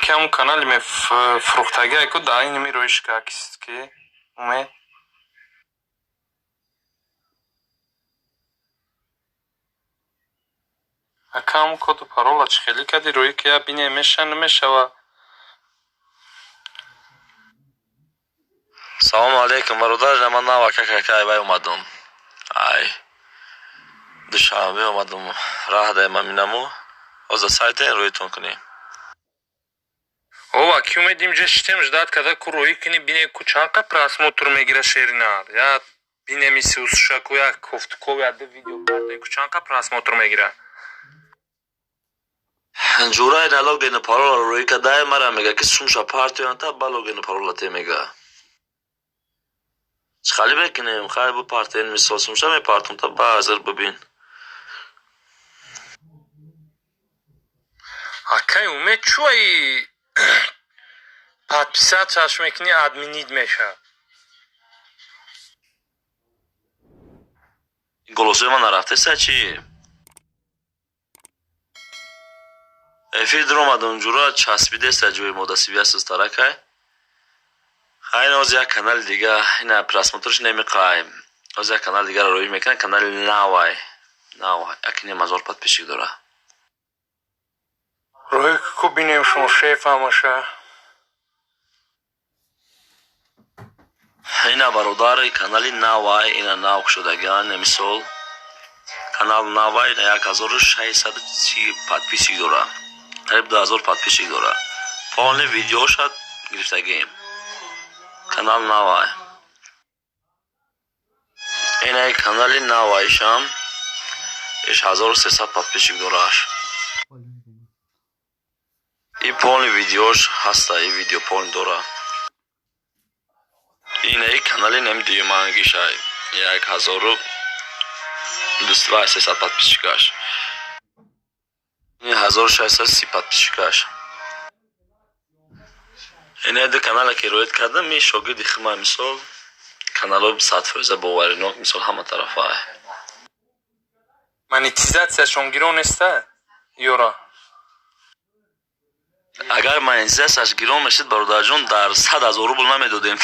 Ки ҳамун канали мефурӯхтагиай ку дар ин мироиш ки Умед. Ака, ҳамун коду парола чӣ хелӣ кади рӯӣ ки я бинем, меша намешава? Салому алейкум, бародар, ман нав ака вай омадам. Ай. Душанбе омадам. Раҳ дай ман минаму. Ҳозир сайтен рӯитон кунем. Ова, ки умедим ҷа шитем ждать када ку рӯӣ кини бине ку чанд қа просмотр мегира шеринар. Я бинеми сиусушаку як кофтуков я ду видео кардем ку чанд қа просмотр мегира. Ҷурай на логину парола рӯӣ кадай мара мега ки сумша партиёнта ба логину парола те мега. Чӣ хали мекунем? Хай бу партиен мисол сумша мепартум та ба ҳазир бибин. Акай Умед, чӯ ай подписаться мекунӣ, админид меша. Голосои ман нарафтеса чӣ? Эфир дуромадам ҷура часпидеса ҷои модасибиасус таракай. Хай ҳозир як канали дига ина просмотрш намеқаем. Ҳозир як канали дигаро рӯӣ мекунам, канали навай. Нав, 1,5 ҳазор подписчик дора. Рӯӣ ку бинем шумо шеф ҳамаша. Ина бародари канали навай, ина нав шудаган, мисол. Канал навай ина 1630 подписчик дора. Қариб 2000 подписчик дора. Полный видеошад гирифтагием. Канал навай. Ина канали навайшам иш 1300 подписчик дораш. И полный видеош ҳаста, и видео полный дора. Ина и канали нем дуюмангишай. 1200 подписчикаш. Ин 1630 подписчикаш. Ина ду канала ки рӯед кардам, ми шогирди хима мисол канало 100% боваринок мисол ҳама тарафа. Монетизатсияшон гирон неста? Ёра. Агар монетизатсияш гирон мешид, бародарҷон, дар 100 000 рубл намедодем.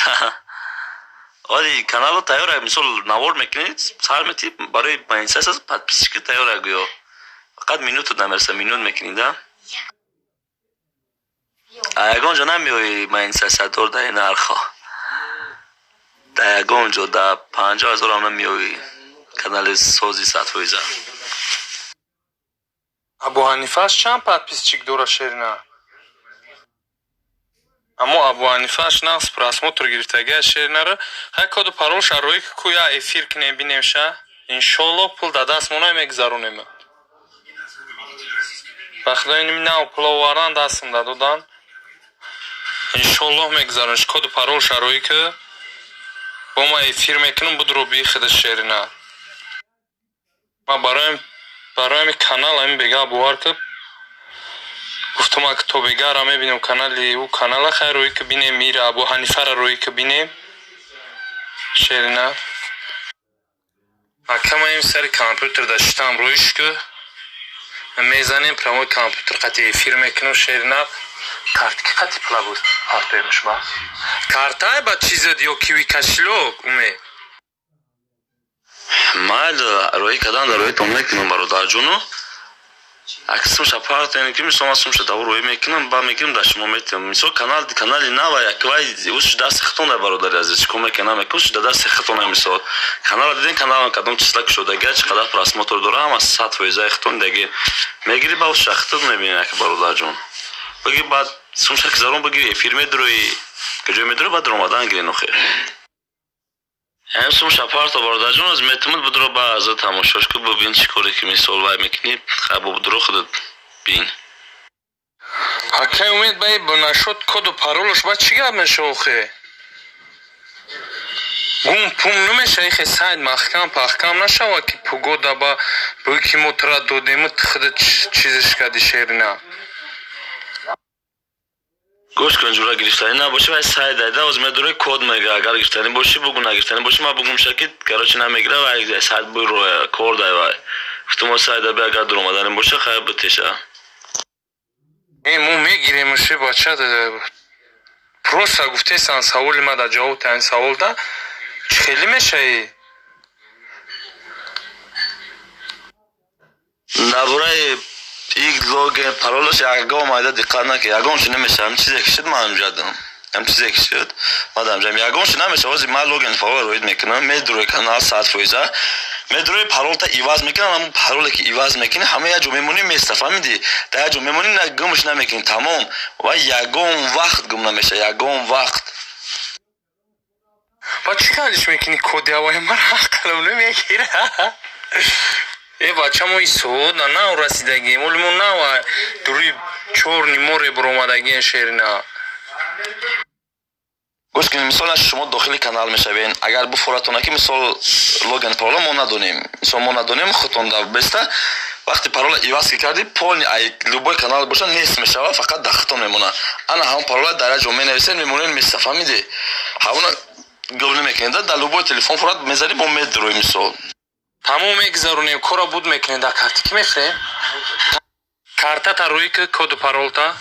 Оли канало тайёра, мисол навор мекунед, сар мети барои монетизатсия подписчики тайёра гӯё. Фақат минуту намереса, минут мекунӣ да? А ягон ҷо намеои монетизатсия дор дар ин нархҳо. Дар ягон ҷо дар 50 000 ҳам намеои канали сози 100%. Абу Ҳанифаш чанд подписчик дора, Шерина? Аммо Абу Ҳанифаш нағз просмотр гирифтагия Шеринара. Хай коду паролша рӯӣ ку я эфир кунем бинем ша. Иншоллоҳ пул да дастмона мегузаронем. Ба худо ин нав пул овардан дастам да додан. Иншоллоҳ мегузарониш. Коду паролша рӯӣ ку бо ма эфир мекунам будро бихида Шерина. Ма барои канал ҳамин бега бовар ку гуфтам ак то бегара мебинем канали ӯ канала хай рӯӣ ки бинем мира Абу Ҳанифара рӯӣ ки бинем Шерина. Акама им сари компютер да шитам рӯиш ку мезанем прямой компютер қати эфир мекунам Шерина. Картки қати пула буд партоемш ба картай ба чизад ё киви кошелёк Умед. Майл рӯӣ кардан дар рӯитон мекунам бародарҷону. Ак сумша партиен ки мисол ман сумша давр рӯӣ мекунам, ба мегирам дар шумо метиҳам. Мисол канал канали нава як вай уш дасти хитон дар бародари азиз чикор мекунам намекунам уш дар дасти хитон мисол. Канала диден канал кадом числа кушодага чӣ қадар просмотр дора ҳама 100% хитон даги. Мегири ба уш хитон мебинӣ ак бародарҷон. Баги баъд сумша ки зарон баги эфир медрои куҷо медрои баъд омадан гирен охир. Ҳам сумша парто бародарҷон аз метавонад будро ба аза тамошош ку бибин чӣ коре ки мисол вай мекунӣ хай бо будро худат бин. Акай Умед, бай нашуд коду паролаш ба чӣ гап меша охе? Гум пум намеша ихе сайт маҳкам паҳкам нашава ки погода ба бӯи ки мо тра додему худа чизиш кади Шерина. Гӯш кун ҷура гирифтанӣ набоши вай сайт дайда оз медуре код мега агар гирифтанӣ боши бугу нагирифтанӣ боши ман бугум ша ки короче намегира вай сайт буй кор дай вай. Гуфтум о сайт да би агар дуромаданӣ боша хай бутеша. Мо мегирем ше бача, просто гуфтесан саволи ма да ҷавоб таин савол да чӣ хеле мешаи? Дар бораи ик логин паролаш ягон майда диққат накард, ягоншо намешава. Ҳам чизе ки шуд, ман ҳамҷадам, ҳам чизе ки шуд, ман ҳамҷадам, ягоншо намешава. Ҳозир ман логин парол роид мекунам, медурои канал 100%, медурои паролта иваз мекунам. Ҳамун пароле ки иваз мекунӣ, ҳама як ҷо мемонӣ, места, фаҳмидӣ? Дар як ҷо мемонӣ, на гумш намекунӣ, тамом. Ва ягон вақт гум намешава, ягон вақт. Ба чӣ кардиш мекунӣ? Коди аввали ман ақлам намегира. Э бача, мо исода нав расидагием, оли мо нав дури чор ниморе буромадагием, шерина. Гӯш кунед, мисол, шумо дохили канал мешавед, агар буфоратона ки мисол логин парола мо надонем, мисол мо надонем, худтон да беста. Вақти парола иваз ки кардӣ, полный ай любой канал боша, нест мешавад, фақат дар худтон мемонад. Ана ҳамон парола дар як ҷо менависед, мемонед, места, фаҳмидӣ? Ҳамона гум намекунед, дар любой телефон фурат мезанӣ, бо медрои мисол. Тамом, мегузаронем, кора буд мекунем. Дар карти ки мехӯрем? Картата рӯи ки коду паролта.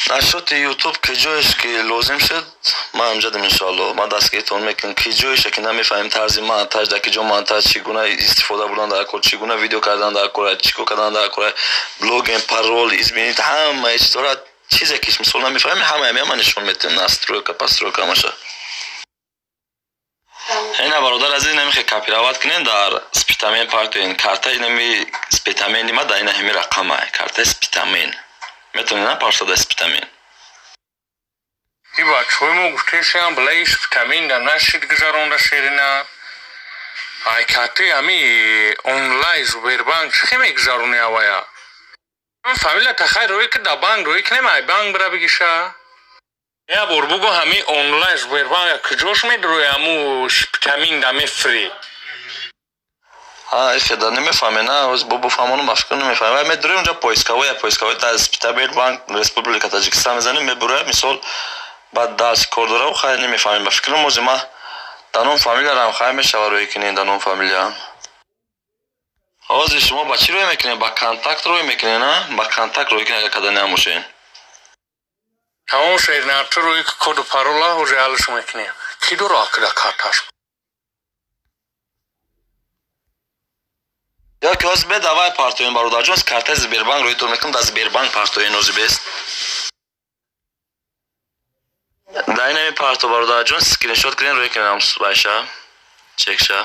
Насчёти ютуб, ки ҷоеш ки лозим шуд, ман ҳамҷадам, иншоалло, ман дастгиритон мекунам. Ки ҷоеше ки намефаҳмем, тарзи монтаж, дар ки ҷо монтаж, чӣ гуна истифода бурдан дар кор, чӣ гуна видео кардан дар кор, чӣ кор кардан дар кор, логин парол изменить, ҳамаи чизора, чизе ки мисол намефаҳмем, ҳамаи ман нишон метиҳам, настройка, постройка, ҳамаша. Ина, бародар азиз, намехе копировать кунем, дар Спитамен партоен карта. Инами Спитамени ма дар ина ҳами рақама картаи Спитамен метавонед на парта дар Спитамен. И бачаҳои мо гуфтешам, билаи Спитамен да нашид гузаронда, шерина. Ай карти ами онлайн Сбербанк чӣ хе мегузарони авая? Фамилия тахай рӯи ки да банк рӯи кунем, ай банк бира бигиша. Я бор бугу, ҳами онлайн Сбербанк куҷош медрои, ҳаму Спитамин да мефри? Ҳа, ихеда намефаҳме, на оз бо буфаҳмонам, ба фикр намефаҳме. Вай медурем унҷа поисковой, поисковой дар Спитамен банк Республика Таҷикистон мезанем, мебурояд, мисол, баъд дарси кор дора. Хай, намефаҳмем, ба фикрам. Ози ма дар ном фамилиярам хай мешава рӯй кунем, дар ном фамилиям. Ҳозир шумо ба чӣ рӯй мекунед? Ба контакт рӯй мекунед, на ба контакт рӯй кунед, агар када намошед. Тамом, шерина, ту рӯи коду парола уже ҳалш мекунем. Ки дуро акда карташ? Ё ки ҳозир бе давай партоем, бародарҷон, картаи Сбербанк рӯитон мекунам, дар Сбербанк партоен. Ҳозир бест дар инами парто, бародарҷон, скриншот кунед, рӯй кунем байша чекша.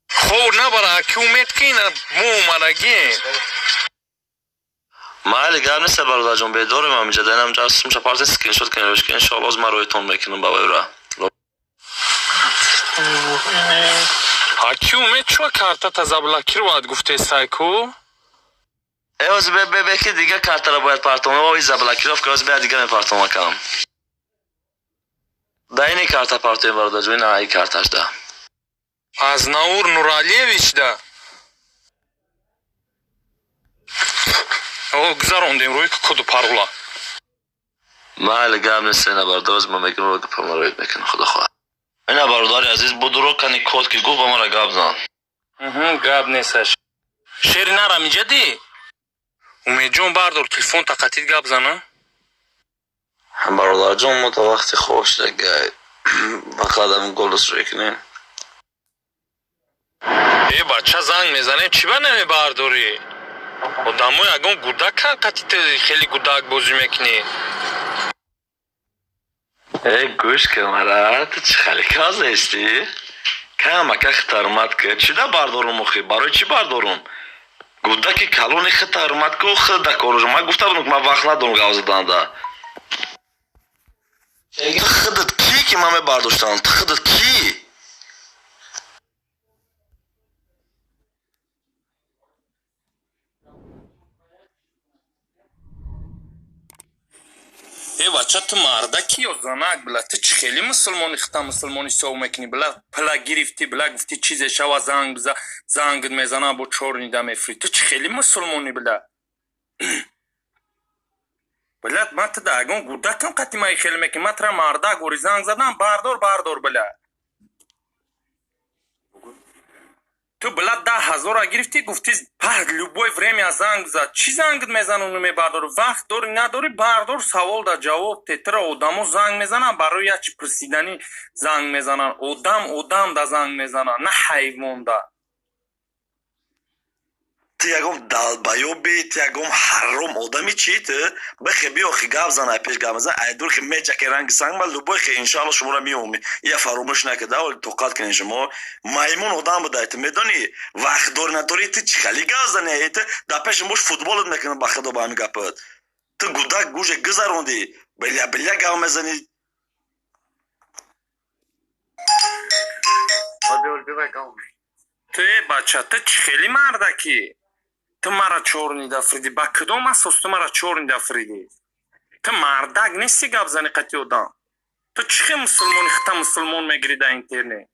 Хоб, набара, ки умед ки ина мо омадагием. Майли, гап нест, бародарҷон, бедорем ҳаминҷа, дар инам ҷасумша парте, скриншот кунед, рӯш кунед, иншоалло, ҳозир ман рӯитон мекунам ба вайра. Аки умед, чӯ картата заблокировать гуфтесай ку? Э, ҳозир бе бе бе ки дига картара бояд партом, ой, заблокировка, ҳозир бе дига мепартом акам. Дар ини карта партоем, бародарҷон, ина ай карташ да. Азнаур Нуралиевич да. О, гузарондем, рӯи коду парола. Майли, гап нест, ина бародар, ҳозир ман мекунам, гапама рӯид мекунам, худо хоҳад. Ина, бародари азиз, будуро кани код ки гуфт, ба мара гап зан. Гап несташ. Шеринара миҷадӣ? Умедҷон, бардор телефон, тақатид гап зана. Бародарҷон, мо то вақти хоб шудагай, фақат ҳамин голос рӯй кунем. Э бача, занг мезанем, чӣ ба намебардорӣ? Одамо ягон гудакан, қати хеле гудак бозӣ мекунӣ. Э, гӯш кун мара, ту чӣ хеле казестӣ? Камака хитармат ки чӣ да бардорум охи? Барои чӣ бардорум? Гудаки калони хитармат ку хида коружа. Ман гуфта будам, ки ман вақт надорам гап заданда. Ту худат кӣ, ки ман мебардоштам? Ту худат кӣ? Э бача, ту мардаки ё занак, била? Ту чӣ хеле мусулмони, хита мусулмон ҳисоб мекунӣ, била? Пила гирифтӣ, била, гуфтӣ чизе шава, занг биза, зангт мезанам, бо чор нида мефурӣ. Ту чӣ хеле мусулмонӣ, била? Била, ман ту да ягон гудакам, қати ман хеле мекунӣ? Ман тура мардак гори занг задам, бардор, бардор, била. Ту била 10 000-а гирифтӣ, гуфтӣ пар любое время занг зад. Чӣ зангт мезанону мебардорӣ? Вақт дорӣ, надорӣ, бардор, савол да ҷавоб те. Тура одамо занг мезананд, барои як чи пурсиданӣ занг мезананд. Одам одам да занг мезананд, на ҳайвон да. Ту ягон долбоёбе, ту ягон ҳаром одами чи ту? Бихе биё, хи гап зан, ай пеш гап мезан, ай дур хи меҷаке ранги санг ба любой хи иншоалло шуморо меомӣ. Я фаромӯш накарда, оли тоқат кунед шумо. Маймун одам будай ту, медонӣ? Вақт дорӣ, надорӣ, ту чӣ хели гап занӣ? Ту дар пеши мош футболат мекунам, ба худо, ба ҳамин гапат. Ту гудак гӯше гузарондӣ, билля билля гап мезанӣ. Ту э бача, ту чӣ хели мардакӣ? Ту мара чорни дафриди, ба кудом асос ту мара чорни дафриди? Ту мардак нести гап зани қати одам. Ту чӣ хел мусулмони, хита мусулмон мегирӣ дар интернет?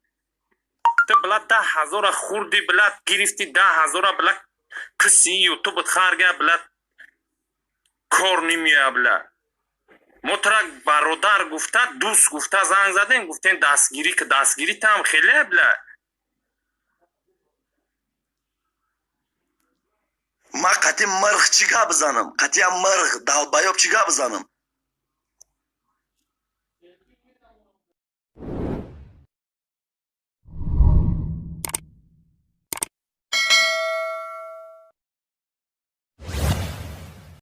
Ту била 10 000-а хурди, била гирифти 10 000-а, била киси ютубат харга, била кор немея. Била мо тура бародар гуфта, дӯст гуфта занг задем, гуфтем дастгирӣ ки дастгирӣ там хеле, била. Ма қати мирғ чӣ гап занам? Қати я мирғ долбоёб чӣ гап занам?